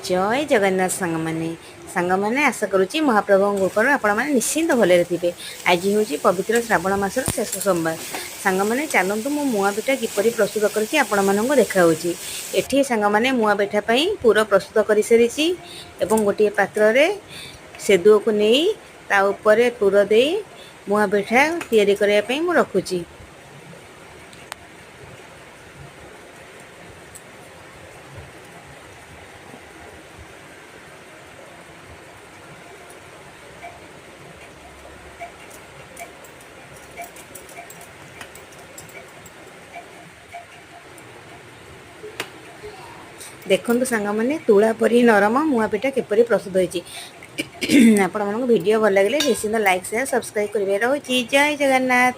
ଜୟ ଜଗନ୍ନାଥ ସାଙ୍ଗମାନେ। ସାଙ୍ଗମାନେ, ଆଶା କରୁଛି ମହାପ୍ରଭୁଙ୍କ କୃପାରୁ ଆପଣମାନେ ନିଶ୍ଚିନ୍ତ ଭଲରେ ଥିବେ। ଆଜି ହେଉଛି ପବିତ୍ର ଶ୍ରାବଣ ମାସର ଶେଷ ସୋମବାର। ସାଙ୍ଗମାନେ, ଚାଲନ୍ତୁ, ମୁଁ ମୁଆଁ ପିଠା କିପରି ପ୍ରସ୍ତୁତ କରିଛି ଆପଣମାନଙ୍କୁ ଦେଖାଉଛି। ଏଠି ସାଙ୍ଗମାନେ, ମୁଆଁ ପିଠା ପାଇଁ ପୁର ପ୍ରସ୍ତୁତ କରିସାରିଛି ଏବଂ ଗୋଟିଏ ପାତ୍ରରେ ସେଦୁଅକୁ ନେଇ ତା ଉପରେ ପୁର ଦେଇ ମୁଆଁ ପିଠା ତିଆରି କରିବା ପାଇଁ ମୁଁ ରଖୁଛି। ଦେଖନ୍ତୁ ସାଙ୍ଗମାନେ, ତୁଳା ପରି ନରମ ମୁଆଁ ପିଠା କିପରି ପ୍ରସ୍ତୁତ ହୋଇଛି। ଆପଣମାନଙ୍କୁ ଭିଡ଼ିଓ ଭଲ ଲାଗିଲେ ନିଶ୍ଚିନ୍ତ ଲାଇକ୍, ସେୟାର, ସବସ୍କ୍ରାଇବ୍ କରିବେ। ରହୁଛି, ଜୟ ଜଗନ୍ନାଥ।